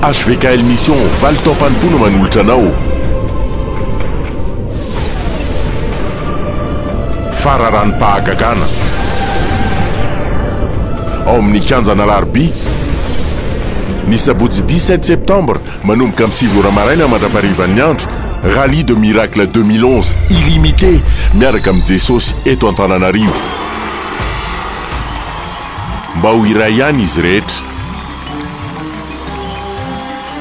HVKL Mission, valintaom-panompoana manolotra anao. Fararanom-pahagagana. Ao amin'ny kianjan'Alarobia, ny sabotsy 17 septambra, manomboka amin'ny 9 ora maraina mandra-paharivan'ny andro, Rallye de Miracle 2011, illimité, miaraka amin'i Jesosy eto Antananarivo. Mba ho iray ihany izy rehetra.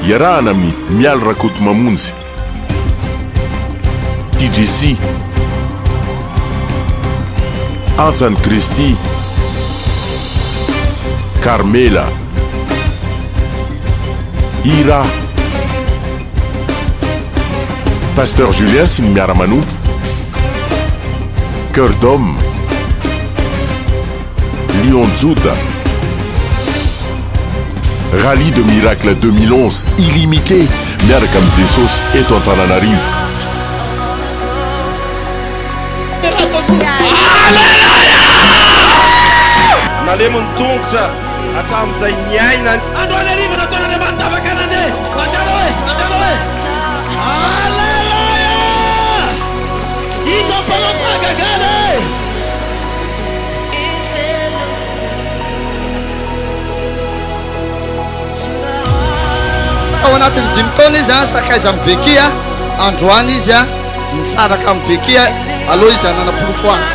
Iarahana amin'i Mialy Rakotomamonjy, TJC, Antsan'i Kristy, Carmela, Hira, Pasteur Julien sy ny miara-manompo, Cœur d'homme, Lion Joda, Rallye de Miracle 2011, illimité, miaraka amin'i Jesosy eto Antananarivo. Nalemy ny tongotra hatramin'izay niainany. Androany hariva nataon'Andriamanitra afaka nandeha. Mandehana hoe, mandehana hoe. Aleloia! Iza mpanao fahagagana e? Tao anatin'ny dimy taona izy sakaizan'i Becky, androany izy nisaraka amin'i Becky, aleo izy hanana-porofo azy.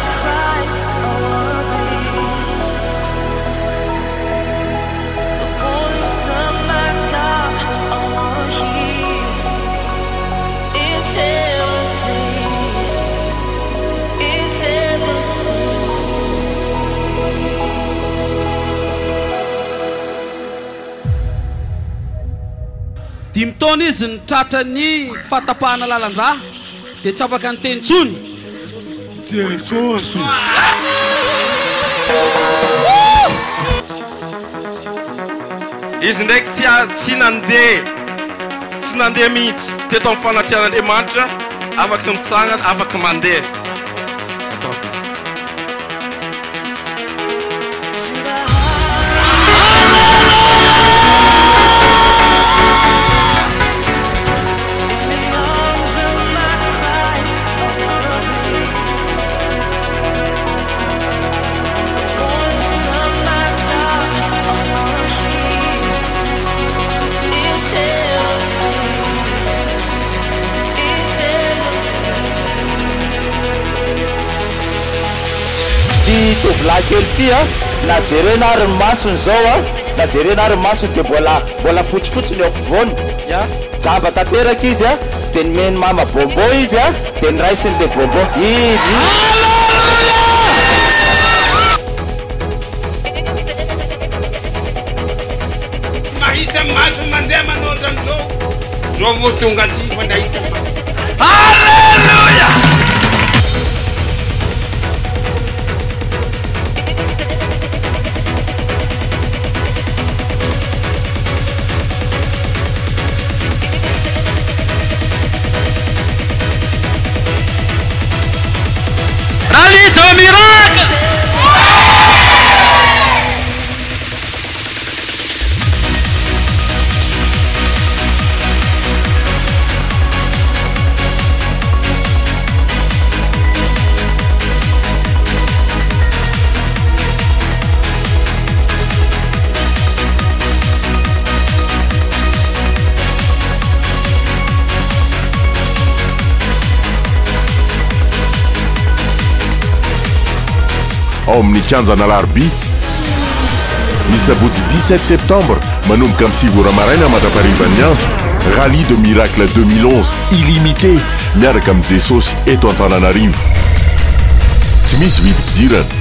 Dimy taona izy no tratran'ny fahatapahana lalan-drà dia tsy afaka niteny intsony. Jesosy. Izy ndraiky tsy tsy nandeha tsy nandeha mihitsy teto amin'ny fanatrehan'Andriamanitra, afaka mitsangana, afaka mandeha. Ataovy. Ty tovolahy kely ty a, na jerena ary ny masony zao a, na jerena ary ny masony de mbola mbola fotsifotsy ny eo ampovoany, jamba tanteraka izy a, de nomen'i mama bonbon izy a, de noraisiny le bonbon, iny iny. Mahita maso mandeha manao ohatran'izao, zao vao tonga aty fa nahita maso. Alléluia! Rallye de miracle! Ao amin'ny kianjan'Alarobia, ny sabotsy 17 septambra, manomboka amin'ny 9 ora maraina mandra-paharivan'ny andro, Rallye de Miracle 2011, illimité, miaraka amin'i Jesosy eto Antananarivo. Tsy misy vidim-pidirana.